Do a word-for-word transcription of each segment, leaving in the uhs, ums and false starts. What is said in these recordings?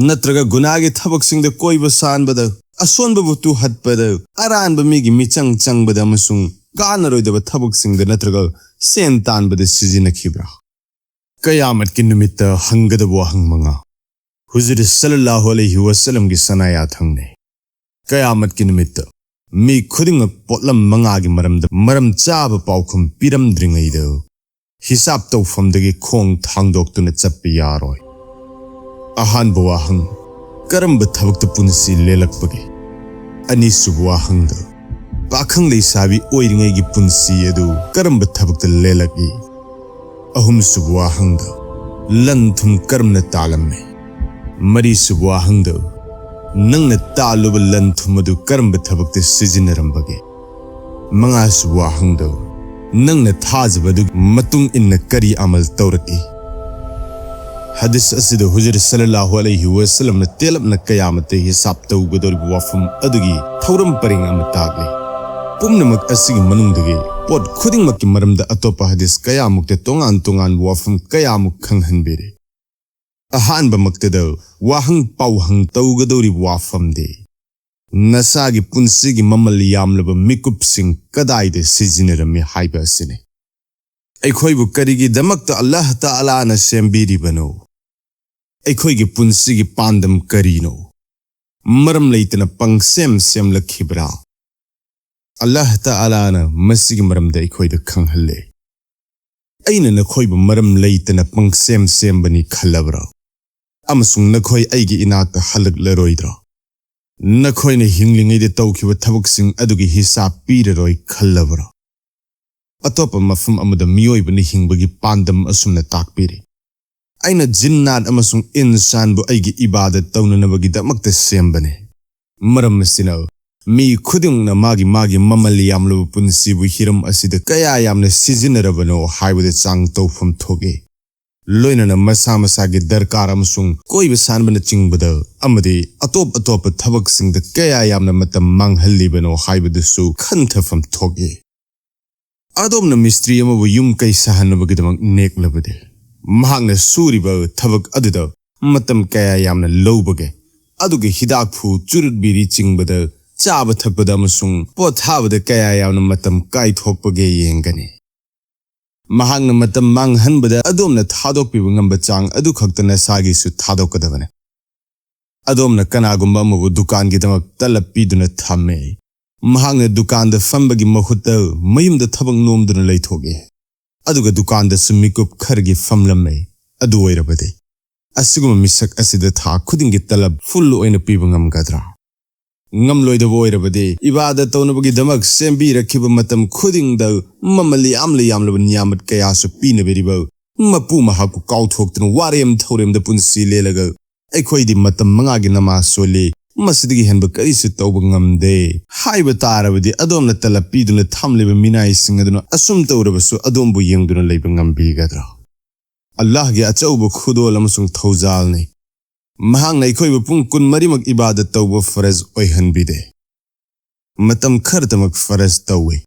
ꯅꯠꯇ꯭ꯔꯒ ꯒꯨꯅꯥꯒꯤ ꯊꯕꯛꯁꯤꯡꯗ ꯀꯣꯏꯕ ꯁꯥꯟꯕꯗ, ꯑꯁꯣꯟꯕꯕꯨ ꯇꯨꯍꯠꯄꯗ, ꯑꯔꯥꯟꯕ ꯃꯤꯒꯤ ꯃꯤꯆꯪ ꯆꯪꯕꯗ ꯑꯃꯁꯨꯡ ꯀꯥꯟꯅꯔꯣꯏꯗꯕ ꯊꯕꯛꯁꯤꯡꯗ ꯅꯠꯇ꯭ꯔꯒ ꯁꯦꯟ ꯇꯥꯟꯕꯗ ꯁꯤꯖꯤꯟꯅꯈꯤꯕ꯭ꯔꯥ? ꯀꯌꯥꯃꯠꯀꯤ ꯅꯨꯃꯤꯠꯇ ꯍꯪꯒꯗꯕ ꯋꯥꯍꯪ ꯃꯉꯥ꯫ ꯍꯨꯖꯨꯔ ꯁꯜꯂꯜꯂꯥꯍꯨ ꯑꯂꯩꯍꯤ ꯋꯥꯁꯜꯂꯝꯒꯤ ꯁꯅꯥ ꯌꯥꯊꯪꯅꯤ꯫ ꯀꯌꯥꯃꯠꯀꯤ ꯅꯨꯃꯤꯠꯇ ꯃꯤ ꯈꯨꯗꯤꯡꯃꯛ ꯄꯣꯠꯂꯝ ꯃꯉꯥꯒꯤ ꯃꯔꯝꯗ ꯃꯔꯝ ꯆꯥꯕ ꯄꯥꯎꯈꯨꯝ ꯄꯤꯔꯝꯗ꯭ꯔꯤꯉꯩꯗ ꯍꯤꯁꯥꯕ ꯇꯧꯐꯝꯗꯒꯤ ꯈꯣꯡ ꯊꯥꯡꯗꯣꯛꯇꯨꯅ ꯆꯠꯄ ꯌꯥꯔꯣꯏ꯫ ꯑꯍꯥꯟꯕ ꯋꯥꯍꯪ, ꯀꯔꯝꯕ ꯊꯕꯛꯇ ꯄꯨꯟꯁꯤ ꯂꯦꯜꯂꯛꯄꯒꯦ? ꯑꯅꯤꯁꯨꯕ ꯋꯥꯍꯪꯗ, ꯄꯥꯈꯪ ꯂꯩꯁꯥꯕꯤ ꯑꯣꯏꯔꯤꯉꯩꯒꯤ ꯄꯨꯟꯁꯤ ꯑꯗꯨ ꯀꯔꯝꯕ ꯊꯕꯛꯇ ꯂꯦꯜꯂꯛꯏ? ꯑꯍꯨꯝꯁꯨꯕ ꯋꯥꯍꯪꯗ, ꯂꯟ ꯊꯨꯝ ꯀꯔꯝꯅ ꯇꯥꯜꯂꯝꯃꯤ? ꯃꯔꯤꯁꯨꯕ ꯋꯥꯍꯪꯗ, ꯅꯪꯅ ꯇꯥꯜꯂꯨꯕ ꯂꯟ ꯊꯨꯝ ꯑꯗꯨ ꯀꯔꯝꯕ ꯊꯕꯛꯇ ꯁꯤꯖꯤꯟꯅꯔꯝꯕꯒꯦ? ꯃꯉꯥꯁꯨꯕ ꯋꯥꯍꯪꯗ, ꯅꯪꯅ ꯊꯥꯖꯕ ꯑꯗꯨꯒꯤ ꯃꯇꯨꯡ ꯏꯟꯅ ꯀꯔꯤ ꯑꯃꯜ ꯇꯧꯔꯛꯏ? ꯍꯗꯤꯁ ꯑꯁꯤꯗ ꯍꯨꯖꯨꯔ ꯁꯜꯂꯜꯂꯥꯍꯨ ꯑꯂꯩꯍꯤ ꯋꯥꯁꯜꯂꯝꯅ ꯇꯦꯜꯂꯞꯅ ꯀꯌꯥꯃꯠꯇ ꯍꯤꯁꯥꯕ ꯇꯧꯒꯗꯧꯔꯤꯕ ꯋꯥꯐꯝ ꯑꯗꯨꯒꯤ ꯊꯧꯔꯝ ꯄꯔꯦꯡ ꯑꯃ ꯇꯥꯛꯂꯤ꯫ ꯄꯨꯝꯅꯃꯛ ꯑꯁꯤꯒꯤ ꯃꯅꯨꯡꯗꯒꯤ ꯄꯣꯠ ꯈꯨꯗꯤꯡꯃꯛꯀꯤ ꯃꯔꯝꯗ ꯑꯇꯣꯞꯄ ꯍꯗꯤꯁ ꯀꯌꯥꯃꯨꯛꯇ ꯇꯣꯉꯥꯟ ꯇꯣꯉꯥꯟꯕ ꯋꯥꯐꯝ ꯀꯌꯥꯃꯨꯛ ꯈꯪꯍꯟꯕꯤꯔꯤ꯫ ꯑꯍꯥꯟꯕꯃꯛꯇꯗ ꯋꯥꯍꯪ ꯄꯥꯎꯍꯪ ꯇꯧꯒꯗꯧꯔꯤꯕ ꯋꯥꯐꯝꯗꯤ, ꯅꯁꯥꯒꯤ ꯄꯨꯟꯁꯤꯒꯤ ꯃꯃꯜ ꯌꯥꯝꯂꯕ ꯃꯤꯀꯨꯞꯁꯤꯡ ꯀꯗꯥꯏꯗ ꯁꯤꯖꯤꯟꯅꯔꯝꯃꯤ ꯍꯥꯏꯕ ꯑꯁꯤꯅꯤ꯫ ꯑꯩꯈꯣꯏꯕꯨ ꯀꯔꯤꯒꯤꯗꯃꯛꯇ ꯑꯜꯂꯥꯍ ꯇꯥꯂꯥꯅ ꯁꯦꯝꯕꯤꯔꯤꯕꯅꯣ? ꯑꯩꯈꯣꯏꯒꯤ ꯄꯨꯟꯁꯤꯒꯤ ꯄꯥꯟꯗꯝ ꯀꯔꯤꯅꯣ? ꯃꯔꯝ ꯂꯩꯇꯅ ꯄꯪꯁꯦꯝ ꯁꯦꯝꯂꯛꯈꯤꯕ꯭ꯔꯥ? ꯑꯜꯂꯥꯍ ꯇꯥꯂꯥꯅ ꯃꯁꯤꯒꯤ ꯃꯔꯝꯗ ꯑꯩꯈꯣꯏꯗ ꯈꯪꯍꯜꯂꯦ꯫ ꯑꯩꯅ ꯅꯈꯣꯏꯕꯨ ꯃꯔꯝ ꯂꯩꯇꯅ ꯄꯪꯁꯦꯝ ꯁꯦꯝꯕꯅꯤ ꯈꯜꯂꯕ꯭ꯔꯥ? ꯑꯃꯁꯨꯡ ꯅꯈꯣꯏ ꯑꯩꯒꯤ ꯏꯅꯥꯛꯇ ꯍꯜꯂꯛꯂꯔꯣꯏꯗ꯭ꯔꯥ? ꯅꯈꯣꯏꯅ ꯍꯤꯡꯂꯤꯉꯩꯗ ꯇꯧꯈꯤꯕ ꯊꯕꯛꯁꯤꯡ ꯑꯗꯨꯒꯤ ꯍꯤꯁꯥꯕ ꯄꯤꯔꯔꯣꯏ ꯈꯜꯂꯕ꯭ꯔꯥ? ꯑꯇꯣꯞꯄ ꯃꯐꯝ ꯑꯃꯗ ꯃꯤꯑꯣꯏꯕꯅ ꯍꯤꯡꯕꯒꯤ ꯄꯥꯟꯗꯝ ꯑꯁꯨꯝꯅ ꯇꯥꯛꯄꯤꯔꯤ, ꯑꯩꯅ ꯖꯤꯟꯅꯥꯠ ꯑꯃꯁꯨꯡ ꯏꯟꯁꯥꯟꯕꯨ ꯑꯩꯒꯤ ꯏꯕꯥꯗꯠ ꯇꯧꯅꯅꯕꯒꯤꯗꯃꯛꯇ ꯁꯦꯝꯕꯅꯤ꯫ ꯃꯔꯝ ꯑꯁꯤꯅ, ꯃꯤ ꯈꯨꯗꯤꯡꯃꯛꯅ ꯃꯥꯒꯤ ꯃꯥꯒꯤ ꯃꯃꯜ ꯌꯥꯝꯂꯕ ꯄꯨꯟꯁꯤꯕꯨ ꯍꯤꯔꯝ ꯑꯁꯤꯗ ꯀꯌꯥ ꯌꯥꯝꯅ ꯁꯤꯖꯤꯟꯅꯔꯕꯅꯣ ꯍꯥꯏꯕꯗ ꯆꯥꯡ ꯇꯧꯐꯝ ꯊꯣꯛꯏ꯫ ꯂꯣꯏꯅꯅ ꯃꯁꯥ ꯃꯁꯥꯒꯤ ꯗꯔꯀꯥꯔ ꯑꯃꯁꯨꯡ ꯀꯣꯏꯕ ꯁꯥꯟꯕꯅꯆꯤꯡꯕꯗ ꯑꯃꯗꯤ ꯑꯇꯣꯞ ꯑꯇꯣꯞꯄ ꯊꯕꯛꯁꯤꯡꯗ ꯀꯌꯥ ꯌꯥꯝꯅ ꯃꯇꯝ ꯃꯥꯡꯍꯜꯂꯤꯕꯅꯣ ꯍꯥꯏꯕꯗꯨꯁꯨ ꯈꯟꯊꯐꯝ ꯊꯣꯛꯏ꯫ ꯑꯗꯣꯝꯅ ꯃꯤꯁꯇ꯭ꯔꯤ ꯑꯃꯕꯨ ꯌꯨꯝ ꯀꯩ ꯁꯥꯍꯟꯅꯕꯒꯤꯗꯃꯛ ꯅꯦꯛꯂꯕꯗꯤ, ꯃꯍꯥꯛꯅ ꯁꯨꯔꯤꯕ ꯊꯕꯛ ꯑꯗꯨꯗ ꯃꯇꯝ ꯀꯌꯥ ꯌꯥꯝꯅ ꯂꯧꯕꯒꯦ? ꯑꯗꯨꯒ ꯍꯤꯗꯥꯛꯐꯨ, ꯆꯨꯔꯨꯠ ꯕꯤꯔꯤ ꯆꯤꯡꯕꯗ, ꯆꯥꯕ ꯊꯛꯄꯗ ꯑꯃꯁꯨꯡ ꯄꯣꯠ ꯊꯥꯕꯗ ꯀꯌꯥ ꯌꯥꯝꯅ ꯃꯇꯝ ꯀꯥꯏꯊꯣꯛꯄꯒꯦ ꯌꯦꯡꯒꯅꯤ꯫ ꯃꯍꯥꯛꯅ ꯃꯇꯝ ꯃꯥꯡꯍꯟꯕꯗ ꯑꯗꯣꯝꯅ ꯊꯥꯗꯣꯛꯄꯤꯕ ꯉꯝꯕ ꯆꯥꯡ ꯑꯗꯨꯈꯛꯇ ꯅꯁꯥꯒꯤꯁꯨ ꯊꯥꯗꯣꯛꯀꯗꯕꯅꯤ꯫ ꯑꯗꯣꯝꯅ ꯀꯅꯥꯒꯨꯝꯕ ꯑꯃꯕꯨ ꯗꯨꯀꯥꯟꯒꯤꯗꯃꯛ ꯇꯂꯕ ꯄꯤꯗꯨꯅ ꯊꯝꯃꯦ꯫ ꯃꯍꯥꯛꯅ ꯗꯨꯀꯥꯟꯗ ꯐꯝꯕꯒꯤ ꯃꯍꯨꯠꯇ ꯃꯌꯨꯝꯗ ꯊꯕꯛ ꯅꯣꯝꯗꯨꯅ ꯂꯩꯊꯣꯛꯑꯦ꯫ ꯑꯗꯨꯒ ꯗꯨꯀꯥꯟꯗꯁꯨ ꯃꯤꯀꯨꯞ ꯈꯔꯒꯤ ꯐꯝꯂꯝꯃꯦ꯫ ꯑꯗꯨ ꯑꯣꯏꯔꯕꯗꯤ ꯑꯁꯤꯒꯨꯝꯕ ꯃꯤꯁꯛ ꯑꯁꯤꯗ ꯊꯥ ꯈꯨꯗꯤꯡꯒꯤ ꯇꯂꯕ ꯐꯨꯜ ꯑꯣꯏꯅ ꯄꯤꯕ ꯉꯝꯒꯗ꯭ꯔꯥ? ꯉꯝꯂꯣꯏꯗꯕ ꯑꯣꯏꯔꯕꯗꯤ, ꯏꯕꯥꯗ ꯇꯧꯅꯕꯒꯤꯗꯃꯛ ꯁꯦꯝꯕꯤꯔꯛꯈꯤꯕ ꯃꯇꯝ ꯈꯨꯗꯤꯡꯗ ꯃꯃꯜ ꯌꯥꯝꯂ ꯌꯥꯝꯂꯕ ꯅꯤꯌꯥꯃꯠ ꯀꯌꯥꯁꯨ ꯄꯤꯅꯕꯤꯔꯤꯕ ꯃꯄꯨ ꯃꯍꯥꯛꯄꯨ ꯀꯥꯎꯊꯣꯛꯇꯨꯅ ꯋꯥꯔꯦꯝ ꯊꯧꯔꯦꯝꯗ ꯄꯨꯟꯁꯤ ꯂꯦꯜꯂꯒ ꯑꯩꯈꯣꯏꯗꯤ ꯃꯇꯝ ꯃꯉꯥꯒꯤ ꯅꯃꯥꯖ ꯁꯣꯜꯂꯤ, ꯃꯁꯤꯗꯒꯤ ꯍꯦꯟꯕ ꯀꯔꯤꯁꯨ ꯇꯧꯕ ꯉꯝꯗꯦ ꯍꯥꯏꯕ ꯇꯥꯔꯕꯗꯤ, ꯑꯗꯣꯝꯅ ꯇꯂꯕ ꯄꯤꯗꯨꯅ ꯊꯝꯂꯤꯕ ꯃꯤꯅꯥꯏꯁꯤꯡ ꯑꯗꯨꯅ ꯑꯁꯨꯝ ꯇꯧꯔꯕꯁꯨ ꯑꯗꯣꯝꯕꯨ ꯌꯦꯡꯗꯨꯅ ꯂꯩꯕ ꯉꯝꯕꯤꯒꯗ꯭ꯔꯣ? ꯑꯜꯂꯥꯍꯒꯤ ꯑꯆꯧꯕ ꯈꯨꯗꯣꯜ ꯑꯃꯁꯨꯡ ꯊꯧꯖꯥꯜꯅꯤ꯫ ꯃꯍꯥꯛꯅ ꯑꯩꯈꯣꯏꯕꯨ ꯄꯨꯡ ꯀꯨꯟꯃꯔꯤꯃꯛ ꯏꯕꯥꯗꯠ ꯇꯧꯕ ꯐꯔꯖ ꯑꯣꯏꯍꯟꯕꯤꯗꯦ꯫ ꯃꯇꯝ ꯈꯔꯇꯃꯛ ꯐꯔꯖ ꯇꯧꯏ꯫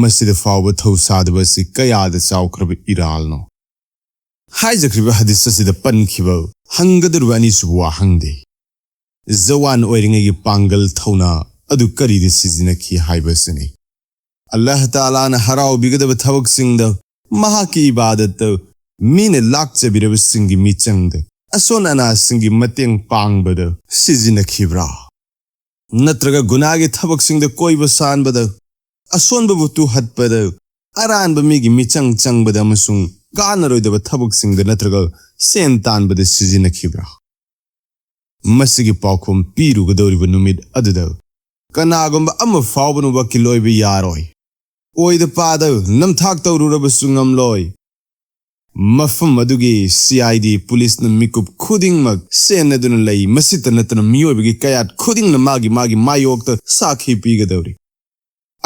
ꯃꯁꯤꯗ ꯐꯥꯎꯕ ꯊꯧꯁꯥꯗꯕ ꯑꯁꯤ ꯀꯌꯥꯗ ꯆꯥꯎꯈ꯭ꯔꯕ ꯏꯔꯥꯜꯅꯣ? ꯍꯥꯏꯖꯈ꯭ꯔꯤꯕ ꯍꯗꯤꯁ ꯑꯁꯤꯗ ꯄꯟꯈꯤꯕ ꯍꯪꯒꯗꯧꯔꯤꯕ ꯑꯅꯤꯁꯨꯕ ꯋꯥꯍꯪꯗꯤ, ꯖꯋꯥꯟ ꯑꯣꯏꯔꯤꯉꯩꯒꯤ ꯄꯥꯡꯒꯜ ꯊꯧꯅꯥ ꯑꯗꯨ ꯀꯔꯤꯗ ꯁꯤꯖꯤꯟꯅꯈꯤ ꯍꯥꯏꯕ ꯑꯁꯤꯅꯤ꯫ ꯑꯜꯂꯥꯍ ꯇꯥꯂꯥꯅ ꯍꯔꯥꯎꯕꯤꯒꯗꯕ ꯊꯕꯛꯁꯤꯡꯗ, ꯃꯍꯥꯛꯀꯤ ꯏꯕꯥꯗꯠꯇ, ꯃꯤꯅ ꯂꯥꯛꯆꯕꯤꯔꯕꯁꯤꯡꯒꯤ ꯃꯤꯆꯪꯗ, ꯑꯁꯣꯟ ꯑꯅꯥꯁꯤꯡꯒꯤ ꯃꯇꯦꯡ ꯄꯥꯡꯕꯗ ꯁꯤꯖꯤꯟꯅꯈꯤꯕ꯭ꯔꯥ? ꯅꯠꯇ꯭ꯔꯒ ꯒꯨꯅꯥꯒꯤ ꯊꯕꯛꯁꯤꯡꯗ ꯀꯣꯏꯕ ꯁꯥꯟꯕꯗ, ꯑꯁꯣꯟꯕꯕꯨ ꯇꯨꯍꯠꯄꯗ, ꯑꯔꯥꯟꯕ ꯃꯤꯒꯤ ꯃꯤꯆꯪ ꯆꯪꯕꯗ ꯑꯃꯁꯨꯡ ꯀꯥꯟꯅꯔꯣꯏꯗꯕ ꯊꯕꯛꯁꯤꯡꯗ ꯅꯠꯇ꯭ꯔꯒ ꯁꯦꯟ ꯇꯥꯟꯕꯗ ꯁꯤꯖꯤꯟꯅꯈꯤꯕ꯭ꯔꯥ? ꯃꯁꯤꯒꯤ ꯄꯥꯎꯈꯨꯝ ꯄꯤꯔꯨꯒꯗꯧꯔꯤꯕ ꯅꯨꯃꯤꯠ ꯑꯗꯨꯗ ꯀꯅꯥꯒꯨꯝꯕ ꯑꯃ ꯐꯥꯎꯕꯅ ꯋꯀꯤꯜ ꯑꯣꯏꯕ ꯌꯥꯔꯣꯏ꯫ ꯑꯣꯏꯗ ꯄꯥꯗ ꯅꯝꯊꯥꯛ ꯇꯧꯔꯨꯔꯕꯁꯨ ꯉꯝꯂꯣꯏ꯫ ꯃꯐꯝ ꯑꯗꯨꯒꯤ ꯁꯤ ꯑꯥꯏ ꯗꯤ ꯄꯨꯂꯤꯁꯅ ꯃꯤꯀꯨꯞ ꯈꯨꯗꯤꯡꯃꯛ ꯁꯦꯟꯅꯗꯨꯅ ꯂꯩ꯫ ꯃꯁꯤꯇ ꯅꯠꯇꯅ ꯃꯤꯑꯣꯏꯕꯒꯤ ꯀꯌꯥꯠ ꯈꯨꯗꯤꯡꯅ ꯃꯥꯒꯤ ꯃꯥꯒꯤ ꯃꯥꯌꯣꯛꯇ ꯁꯥꯈꯤ ꯄꯤꯒꯗꯧꯔꯤ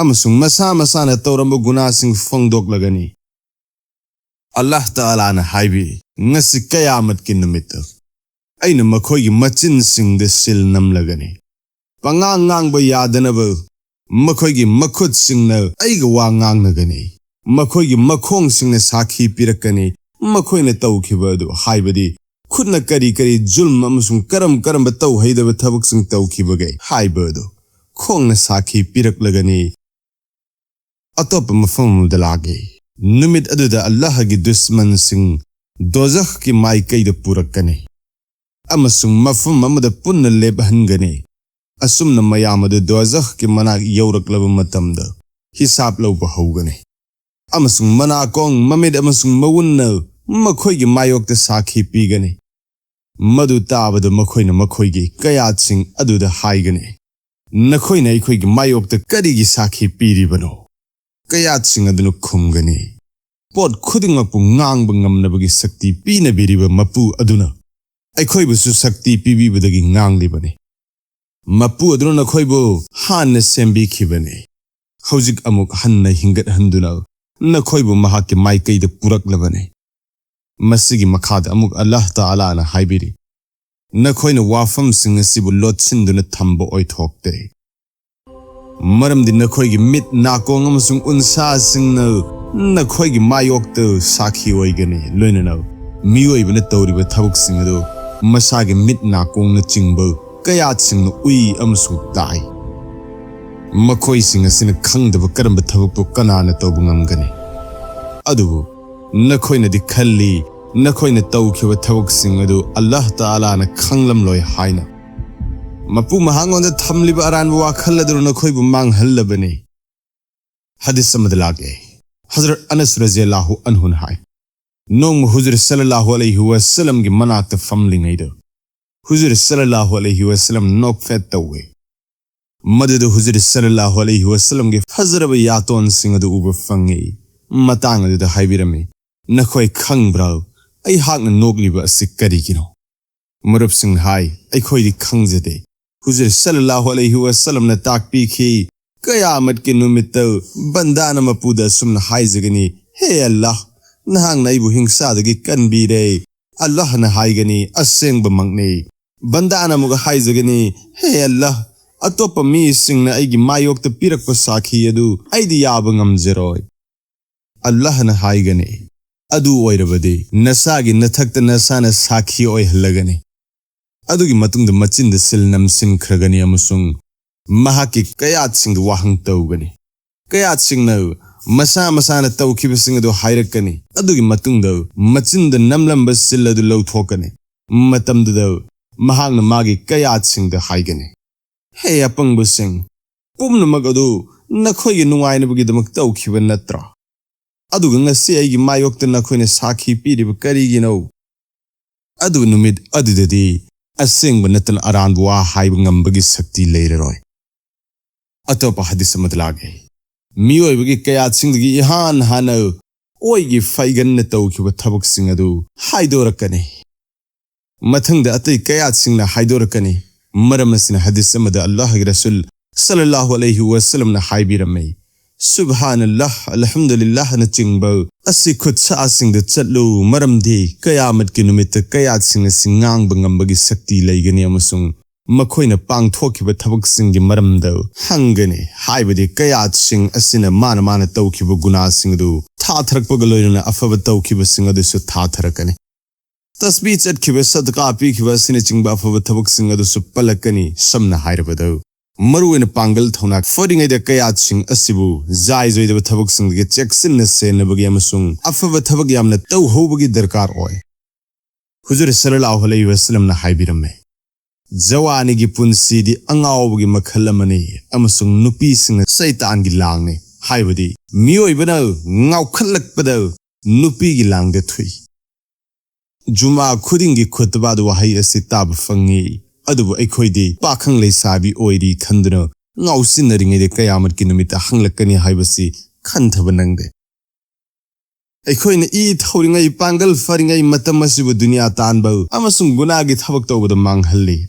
ꯑꯃꯁꯨꯡ ꯃꯁꯥ ꯃꯁꯥꯅ ꯇꯧꯔꯝꯕ ꯒꯨꯅꯥꯁꯤꯡ ꯐꯣꯡꯗꯣꯛꯂꯒꯅꯤ꯫ ꯑꯜꯂꯥꯍ ꯇꯥꯂꯥꯅ ꯍꯥꯏꯕꯤ, ꯉꯁꯤ ꯀꯌꯥꯃꯠꯀꯤ ꯅꯨꯃꯤꯠꯇ ꯑꯩꯅ ꯃꯈꯣꯏꯒꯤ ꯃꯆꯤꯟꯁꯤꯡꯗ ꯁꯤꯜ ꯅꯝꯂꯒꯅꯤ꯫ ꯄꯉꯥꯡ ꯉꯥꯡꯕ ꯌꯥꯗꯅꯕ ꯃꯈꯣꯏꯒꯤ ꯃꯈꯨꯠꯁꯤꯡꯅ ꯑꯩꯒ ꯋꯥ ꯉꯥꯡꯅꯒꯅꯤ꯫ ꯃꯈꯣꯏꯒꯤ ꯃꯈꯣꯡꯁꯤꯡꯅ ꯁꯥꯈꯤ ꯄꯤꯔꯛꯀꯅꯤ꯫ ꯃꯈꯣꯏꯅ ꯇꯧꯈꯤꯕ ꯑꯗꯨ, ꯍꯥꯏꯕꯗꯤ ꯈꯨꯠꯅ ꯀꯔꯤ ꯀꯔꯤ ꯖꯨꯜꯝ ꯑꯃꯁꯨꯡ ꯀꯔꯝ ꯀꯔꯝꯕ ꯇꯧꯍꯩꯗꯕ ꯊꯕꯛꯁꯤꯡ ꯇꯧꯈꯤꯕꯒꯦ ꯍꯥꯏꯕ ꯑꯗꯨ ꯈꯣꯡꯅ ꯁꯥꯈꯤ ꯄꯤꯔꯛꯂꯒꯅꯤ꯫ ꯑꯇꯣꯞꯄ ꯃꯐꯝ ꯑꯃꯗ ꯂꯥꯛꯏ꯫ ꯅꯨꯃꯤꯠ ꯑꯗꯨꯗ ꯑꯜꯂꯥꯍꯒꯤ ꯗꯨꯁꯃꯟꯁꯤꯡ ꯗꯣꯖꯈꯀꯤ ꯃꯥꯏꯀꯩꯗ ꯄꯨꯔꯛꯀꯅꯤ ꯑꯃꯁꯨꯡ ꯃꯐꯝ ꯑꯃꯗ ꯄꯨꯟꯅ ꯂꯦꯞꯍꯟꯒꯅꯤ꯫ ꯑꯁꯨꯝꯅ ꯃꯌꯥꯝ ꯑꯗꯨ ꯗꯣꯖꯈꯀꯤ ꯃꯅꯥꯛ ꯌꯧꯔꯛꯂꯕ ꯃꯇꯝꯗ ꯍꯤꯁꯥꯞ ꯂꯧꯕ ꯍꯧꯒꯅꯤ꯫ ꯑꯃꯁꯨꯡ ꯃꯅꯥꯀꯣꯡ, ꯃꯃꯤꯠ ꯑꯃꯁꯨꯡ ꯃꯎꯟꯅ ꯃꯈꯣꯏꯒꯤ ꯃꯥꯌꯣꯛꯇ ꯁꯥꯈꯤ ꯄꯤꯒꯅꯤ꯫ ꯃꯗꯨ ꯇꯥꯕꯗ ꯃꯈꯣꯏꯅ ꯃꯈꯣꯏꯒꯤ ꯀꯌꯥꯠꯁꯤꯡ ꯑꯗꯨꯗ ꯍꯥꯏꯒꯅꯤ, "ꯅꯈꯣꯏꯅ ꯑꯩꯈꯣꯏꯒꯤ ꯃꯥꯌꯣꯛꯇ ꯀꯔꯤꯒꯤ ꯁꯥꯈꯤ ꯄꯤꯔꯤꯕꯅꯣ?" ꯀꯌꯥꯠꯁꯤꯡ ꯑꯗꯨꯅ ꯈꯨꯝꯒꯅꯤ, "ꯄꯣꯠ ꯈꯨꯗꯤꯡꯃꯛꯄꯨ ꯉꯥꯡꯕ ꯉꯝꯅꯕꯒꯤ ꯁꯛꯇꯤ ꯄꯤꯅꯕꯤꯔꯤꯕ ꯃꯄꯨ ꯑꯗꯨꯅ ꯑꯩꯈꯣꯏꯕꯨꯁꯨ ꯁꯛꯇꯤ ꯄꯤꯕꯤꯕꯗꯒꯤ ꯉꯥꯡꯂꯤꯕꯅꯤ꯫ ꯃꯄꯨ ꯑꯗꯨꯅ ꯅꯈꯣꯏꯕꯨ ꯍꯥꯟꯅ ꯁꯦꯝꯕꯤꯈꯤꯕꯅꯤ꯫ ꯍꯧꯖꯤꯛ ꯑꯃꯨꯛ ꯍꯟꯅ ꯍꯤꯡꯒꯠꯍꯟꯗꯨꯅ ꯅꯈꯣꯏꯕꯨ ꯃꯍꯥꯛꯀꯤ ꯃꯥꯏꯀꯩꯗ ꯄꯨꯔꯛꯂꯕꯅꯤ꯫" ꯃꯁꯤꯒꯤ ꯃꯈꯥꯗ ꯑꯃꯨꯛ ꯑꯜꯂꯥꯍ ꯇꯥꯂꯥꯅ ꯍꯥꯏꯕꯤꯔꯤ, "ꯅꯈꯣꯏꯅ ꯋꯥꯐꯝꯁꯤꯡ ꯑꯁꯤꯕꯨ ꯂꯣꯠꯁꯤꯟꯗꯨꯅ ꯊꯝꯕ ꯑꯣꯏꯊꯣꯛꯇꯦ, ꯃꯔꯝꯗꯤ ꯅꯈꯣꯏꯒꯤ ꯃꯤꯠ, ꯅꯥꯀꯣꯡ ꯑꯃꯁꯨꯡ ꯎꯟꯁꯥꯁꯤꯡꯅ ꯅꯈꯣꯏꯒꯤ ꯃꯥꯌꯣꯛꯇ ꯁꯥꯈꯤ ꯑꯣꯏꯒꯅꯤ, ꯂꯣꯏꯅꯅ ꯃꯤꯑꯣꯏꯕꯅ ꯇꯧꯔꯤꯕ ꯊꯕꯛꯁꯤꯡ ꯑꯗꯨ ꯃꯁꯥꯒꯤ ꯃꯤꯠ, ꯅꯥꯀꯣꯡꯅꯆꯤꯡꯕ ꯀꯌꯥꯠꯁꯤꯡꯅ ꯎꯏ ꯑꯃꯁꯨꯡ ꯇꯥꯏ꯫ ꯃꯈꯣꯏꯁꯤꯡ ꯑꯁꯤꯅ ꯈꯪꯗꯕ ꯀꯔꯝꯕ ꯊꯕꯛꯄꯨ ꯀꯅꯥꯅ ꯇꯧꯕ ꯉꯝꯒꯅꯤ? ꯑꯗꯨꯕꯨ ꯅꯈꯣꯏꯅꯗꯤ ꯈꯜꯂꯤ, ꯅꯈꯣꯏꯅ ꯇꯧꯈꯤꯕ ꯊꯕꯛꯁꯤꯡ ꯑꯗꯨ ꯑꯜꯂꯥꯍ ꯇꯥꯂꯥꯅ ꯈꯪꯂꯝꯂꯣꯏ ꯍꯥꯏꯅ꯫ ꯃꯄꯨ ꯃꯍꯥꯛꯉꯣꯟꯗ ꯊꯝꯂꯤꯕ ꯑꯔꯥꯟꯕ ꯋꯥꯈꯜ ꯑꯗꯨꯅ ꯅꯈꯣꯏꯕꯨ ꯃꯥꯡꯍꯜꯂꯕꯅꯤ꯫ ꯍꯗꯤꯁ ꯑꯃꯗ ꯂꯥꯛꯂꯦ, ꯍꯖꯔꯠ ꯑꯅꯁ ꯔꯖꯤꯌꯜꯂꯥꯍꯨ ꯑꯟꯍꯨꯅ ꯍꯥꯏ, "ꯅꯣꯡꯃ ꯍꯨꯖꯨꯔ ꯁꯜꯂꯜꯂꯥꯍꯨ ꯑꯂꯩꯍꯤ ꯋꯥꯁꯜꯂꯝꯒꯤ ꯃꯅꯥꯛꯇ ꯐꯝꯂꯤꯉꯩꯗ ꯍꯨꯖꯨꯔ ꯁꯜꯂꯜꯂꯥꯍꯨ ꯑꯂꯩꯍꯤ ꯋꯥꯁꯜꯂꯝ ꯅꯣꯛꯐꯦꯠ ꯇꯧꯏ꯫ ꯃꯗꯨꯗ ꯍꯨꯖꯨꯔ ꯁꯜꯂꯜꯂꯥꯍꯨ ꯑꯂꯩꯍꯤ ꯋꯥꯁꯜꯂꯝꯒꯤ ꯐꯖꯔꯕ ꯌꯥꯇꯣꯟꯁꯤꯡ ꯑꯗꯨ ꯎꯕ ꯐꯪꯉꯤ꯫ ꯃꯇꯥꯡ ꯑꯗꯨꯗ ꯍꯥꯏꯕꯤꯔꯝꯃꯤ, 'ꯅꯈꯣꯏ ꯈꯪꯕ꯭ꯔꯥ ꯑꯩꯍꯥꯛꯅ ꯅꯣꯛꯂꯤꯕ ꯑꯁꯤ ꯀꯔꯤꯒꯤꯅꯣ?' ꯃꯔꯨꯞꯁꯤꯡꯅ ꯍꯥꯏ, "ꯑꯩꯈꯣꯏꯗꯤ ꯈꯪꯖꯗꯦ꯫" ꯍꯨꯖꯨꯔ ꯁꯜꯂꯜꯂꯥꯍꯨ ꯑꯂꯩꯍꯤ ꯋꯥꯁꯜꯂꯝꯅ ꯇꯥꯛꯄꯤꯈꯤ, "ꯀꯌꯥꯃꯠꯀꯤ ꯅꯨꯃꯤꯠꯇ ꯕꯟꯗꯥꯅ ꯃꯄꯨꯗ ꯑꯁꯨꯝꯅ ꯍꯥꯏꯖꯒꯅꯤ, 'ꯍꯦ ꯑꯜꯂꯥꯍ, ꯅꯍꯥꯛꯅ ꯑꯩꯕꯨ ꯍꯤꯡꯁꯥꯗꯒꯤ ꯀꯟꯕꯤꯔꯦ.' ꯑꯜꯂꯥꯍꯅ ꯍꯥꯏꯒꯅꯤ, 'ꯑꯁꯦꯡꯕꯃꯛꯅꯤ.' ꯕꯟꯗꯥꯅ ꯑꯃꯨꯛ ꯍꯥꯏꯖꯒꯅꯤ, 'ꯍꯦ ꯑꯜꯂꯥꯍ, ꯑꯇꯣꯞꯄ ꯃꯤꯁꯤꯡꯅ ꯑꯩꯒꯤ ꯃꯥꯌꯣꯛꯇ ꯄꯤꯔꯛꯄ ꯁꯥꯈꯤ ꯑꯗꯨ ꯑꯩꯗꯤ ꯌꯥꯕ ꯉꯝꯖꯔꯣꯏ.' ꯑꯜꯂꯥꯍꯅ ꯍꯥꯏꯒꯅꯤ, ꯑꯗꯨ ꯑꯣꯏꯔꯕꯗꯤ ꯅꯁꯥꯒꯤ ꯅꯊꯛꯇ ꯅꯁꯥꯅ ꯁꯥꯈꯤ ꯑꯣꯏꯍꯜꯂꯒꯅꯤ꯫ ꯑꯗꯨꯒꯤ ꯃꯇꯨꯡꯗ ꯃꯆꯤꯟꯗ ꯁꯤꯜ ꯅꯝꯁꯤꯟꯈ꯭ꯔꯒꯅꯤ ꯑꯃꯁꯨꯡ ꯃꯍꯥꯛꯀꯤ ꯀꯌꯥꯠꯁꯤꯡꯗ ꯋꯥꯍꯪ ꯇꯧꯒꯅꯤ꯫ ꯀꯌꯥꯠꯁꯤꯡꯅ ꯃꯁꯥ ꯃꯁꯥꯅ ꯇꯧꯈꯤꯕꯁꯤꯡ ꯑꯗꯨ ꯍꯥꯏꯔꯛꯀꯅꯤ꯫ ꯑꯗꯨꯒꯤ ꯃꯇꯨꯡꯗ ꯃꯆꯤꯟꯗ ꯅꯝꯂꯝꯕ ꯁꯤꯜ ꯑꯗꯨ ꯂꯧꯊꯣꯛꯀꯅꯤ꯫ ꯃꯇꯝꯗꯨꯗ ꯃꯍꯥꯛꯅ ꯃꯥꯒꯤ ꯀꯌꯥꯠꯁꯤꯡꯗ ꯍꯥꯏꯒꯅꯤ, "ꯍꯦ ꯑꯄꯪꯕꯁꯤꯡ, ꯄꯨꯝꯅꯃꯛ ꯑꯗꯨ ꯅꯈꯣꯏꯒꯤ ꯅꯨꯡꯉꯥꯏꯅꯕꯒꯤꯗꯃꯛ ꯇꯧꯈꯤꯕ ꯅꯠꯇ꯭ꯔꯣ? ꯑꯗꯨꯒ ꯉꯁꯤ ꯑꯩꯒꯤ ꯃꯥꯌꯣꯛꯇ ꯅꯈꯣꯏꯅ ꯁꯥꯈꯤ ꯄꯤꯔꯤꯕ ꯀꯔꯤꯒꯤꯅꯣ?" ꯑꯗꯨ ꯅꯨꯃꯤꯠ ꯑꯗꯨꯗꯗꯤ ꯑꯁꯦꯡꯕ ꯅꯠꯇꯅ ꯑꯔꯥꯟꯕ ꯋꯥ ꯍꯥꯏꯕ ꯉꯝꯕꯒꯤ ꯁꯛꯇꯤ ꯂꯩꯔꯔꯣꯏ꯫ ꯑꯇꯣꯞꯄ ꯍꯗꯤꯁ ꯑꯃꯗ ꯂꯥꯛꯂꯤ, ꯃꯤꯑꯣꯏꯕꯒꯤ ꯀꯌꯥꯠꯁꯤꯡꯗꯒꯤ ꯏꯍꯥꯟ ꯍꯥꯟꯅ ꯑꯣꯏꯒꯤ ꯐꯩꯒꯟꯅ ꯇꯧꯈꯤꯕ ꯊꯕꯛꯁꯤꯡ ꯑꯗꯨ ꯍꯥꯏꯗꯣꯔꯛꯀꯅꯤ꯫ ꯃꯊꯪꯗ ꯑꯇꯩ ꯀꯌꯥꯠꯁꯤꯡꯅ ꯍꯥꯏꯗꯣꯔꯛꯀꯅꯤ꯫ ꯃꯔꯝ ꯑꯁꯤꯅ ꯍꯗꯤꯁ ꯑꯃꯗ ꯑꯜꯂꯥꯍꯒꯤ ꯔꯁꯨꯜ ꯁꯜꯂꯜꯂꯥꯍꯨ ꯑꯂꯩꯍꯤ ꯋꯥꯁꯜꯂꯝꯅ ꯍꯥꯏꯕꯤꯔꯝꯃꯤ, "ꯁꯨꯕꯍꯥꯅꯜꯂꯥꯍ, ꯑꯜꯍꯝꯗꯨꯂꯤꯜꯂꯥꯍꯅꯆꯤꯡꯕ ꯑꯁꯤ ꯈꯨꯠꯁꯥꯁꯤꯡꯗ ꯆꯠꯂꯨ, ꯃꯔꯝꯗꯤ ꯀꯌꯥꯃꯠꯀꯤ ꯅꯨꯃꯤꯠꯇ ꯀꯌꯥꯠꯁꯤꯡ ꯑꯁꯤ ꯉꯥꯡꯕ ꯉꯝꯕꯒꯤ ꯁꯛꯇꯤ ꯂꯩꯒꯅꯤ ꯑꯃꯁꯨꯡ ꯃꯈꯣꯏꯅ ꯄꯥꯡꯊꯣꯛꯈꯤꯕ ꯊꯕꯛꯁꯤꯡꯒꯤ ꯃꯔꯝꯗ ꯍꯪꯒꯅꯤ, ꯍꯥꯏꯕꯗꯤ ꯀꯌꯥꯠꯁꯤꯡ ꯑꯁꯤꯅ ꯃꯥꯅ ꯃꯥꯅ ꯇꯧꯈꯤꯕ ꯒꯨꯅꯥꯁꯤꯡ ꯑꯗꯨ ꯊꯥꯊꯔꯛꯄꯒ ꯂꯣꯏꯅꯅ ꯑꯐꯕ ꯇꯧꯈꯤꯕꯁꯤꯡ ꯑꯗꯨꯁꯨ ꯊꯥꯊꯔꯛꯀꯅꯤ꯫ ꯇꯁꯕꯤ ꯆꯠꯈꯤꯕ, ꯁꯗꯀꯥ ꯄꯤꯈꯤꯕ ꯑꯁꯤꯅꯆꯤꯡꯕ ꯑꯐꯕ ꯊꯕꯛꯁꯤꯡ ꯑꯗꯨꯁꯨ ꯄꯜꯂꯛꯀꯅꯤ꯫ ꯁꯝꯅ ꯍꯥꯏꯔꯕꯗ, ꯃꯔꯨꯑꯣꯏꯅ ꯄꯥꯡꯒꯜ ꯊꯧꯅꯥ ꯐꯔꯤꯉꯩꯗ ꯀꯌꯥꯠꯁꯤꯡ ꯑꯁꯤꯕꯨ ꯖꯥꯏꯖ ꯑꯣꯏꯗꯕ ꯊꯕꯛꯁꯤꯡꯗꯒꯤ ꯆꯦꯛꯁꯤꯟꯅ ꯁꯦꯟꯅꯕꯒꯤ ꯑꯃꯁꯨꯡ ꯑꯐꯕ ꯊꯕꯛ ꯌꯥꯝꯅ ꯇꯧꯍꯧꯕꯒꯤ ꯗꯔꯀꯥꯔ ꯑꯣꯏ꯫ ꯍꯨꯖꯨꯔ ꯁꯜꯂꯜꯂꯥꯍꯨ ꯑꯂꯩꯍꯤ ꯋꯥꯁꯜꯂꯝꯅ ꯍꯥꯏꯕꯤꯔꯝꯃꯦ, "ꯖꯋꯥꯅꯤꯒꯤ ꯄꯨꯟꯁꯤꯗꯤ ꯑꯉꯥꯎꯕꯒꯤ ꯃꯈꯜ ꯑꯃꯅꯤ ꯑꯃꯁꯨꯡ ꯅꯨꯄꯤꯁꯤꯡꯅ ꯁꯩꯇꯥꯟꯒꯤ ꯂꯥꯡꯅꯤ", ꯍꯥꯏꯕꯗꯤ ꯃꯤꯑꯣꯏꯕꯅ ꯉꯥꯎꯈꯠꯂꯛꯄꯗ ꯅꯨꯄꯤꯒꯤ ꯂꯥꯡꯗ ꯊꯨꯏ꯫ ꯖꯨꯃꯥ ꯈꯨꯗꯤꯡꯒꯤ ꯈꯨꯠꯇꯕꯥꯗ ꯋꯥꯍꯩ ꯑꯁꯤ ꯇꯥꯕ ꯐꯪꯉꯤ, ꯑꯗꯨꯕꯨ ꯑꯩꯈꯣꯏꯗꯤ ꯄꯥꯈꯪ ꯂꯩꯁꯥꯕꯤ ꯑꯣꯏꯔꯤ ꯈꯟꯗꯨꯅ ꯉꯥꯎꯁꯤꯟꯅꯔꯤꯉꯩꯗ ꯀꯌꯥꯃꯠꯀꯤ ꯅꯨꯃꯤꯠꯇ ꯍꯪꯂꯛꯀꯅꯤ ꯍꯥꯏꯕꯁꯤ ꯈꯟꯊꯕ ꯅꯪꯗꯦ꯫ ꯑꯩꯈꯣꯏꯅ ꯏ ꯊꯧꯔꯤꯉꯩ, ꯄꯥꯡꯒꯜ ꯐꯔꯤꯉꯩ ꯃꯇꯝ ꯑꯁꯤꯕꯨ ꯗꯨꯅꯤꯌꯥ ꯇꯥꯟꯕ ꯑꯃꯁꯨꯡ ꯒꯨꯅꯥꯒꯤ ꯊꯕꯛ ꯇꯧꯕꯗ ꯃꯥꯡꯍꯜꯂꯤ꯫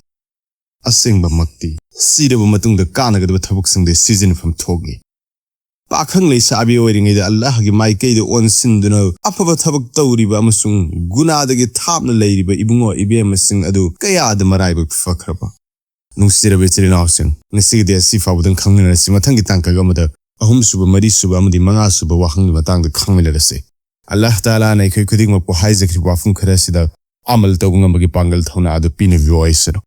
ꯑꯁꯦꯡꯕꯃꯛꯇꯤ, ꯁꯤꯔꯕ ꯃꯇꯨꯡꯗ ꯀꯥꯟꯅꯒꯗꯕ ꯊꯕꯛꯁꯤꯡꯗ ꯁꯤꯖꯤꯟꯅꯐꯝ ꯊꯣꯛꯏ꯫ ꯄꯥꯈꯪ ꯂꯩꯁꯥꯕꯤ ꯑꯣꯏꯔꯤꯉꯩꯗ ꯑꯜꯂꯥꯍꯒꯤ ꯃꯥꯏꯀꯩꯗ ꯑꯣꯟꯁꯤꯟꯗꯨꯅ ꯑꯐꯕ ꯊꯕꯛ ꯇꯧꯔꯤꯕ ꯑꯃꯁꯨꯡ ꯒꯨꯅꯥꯗꯒꯤ ꯊꯥꯞꯅ ꯂꯩꯔꯤꯕ ꯏꯕꯨꯡꯉꯣ ꯏꯕꯦꯝꯃꯁꯤꯡ ꯑꯗꯨ ꯀꯌꯥꯗ ꯃꯔꯥꯏꯕꯛ ꯐꯈ꯭ꯔꯕ꯫ ꯅꯨꯡꯁꯤꯔꯕ ꯏꯆꯤꯜ ꯏꯅꯥꯎꯁꯤꯡ, ꯉꯁꯤꯒꯤꯗꯤ ꯑꯁꯤ ꯐꯥꯎꯕꯗꯪ ꯈꯪꯃꯤꯟꯅꯔꯁꯤ꯫ ꯃꯊꯪꯒꯤ ꯇꯥꯡꯀꯛ ꯑꯃꯗ ꯑꯍꯨꯝꯁꯨꯕ, ꯃꯔꯤꯁꯨꯕ ꯑꯃꯗꯤ ꯃꯉꯥꯁꯨꯕ ꯋꯥꯍꯪꯒꯤ ꯃꯇꯥꯡꯗ ꯈꯪꯃꯤꯟꯅꯔꯁꯤ꯫ ꯑꯜꯂꯥꯍ ꯇꯥꯂꯥꯅ ꯑꯩꯈꯣꯏ ꯈꯨꯗꯤꯡꯃꯛꯄꯨ ꯍꯥꯏꯖꯈ꯭ꯔꯤꯕ ꯋꯥꯐꯝ ꯈꯔꯁꯤꯗ ꯑꯃꯜ ꯇꯧꯕ ꯉꯝꯕꯒꯤ ꯄꯥꯡꯒꯜ ꯊꯧꯅꯥ ꯑꯗꯨ ꯄꯤꯅꯕꯤꯌꯨ ꯍꯥꯏꯁꯤꯅ꯫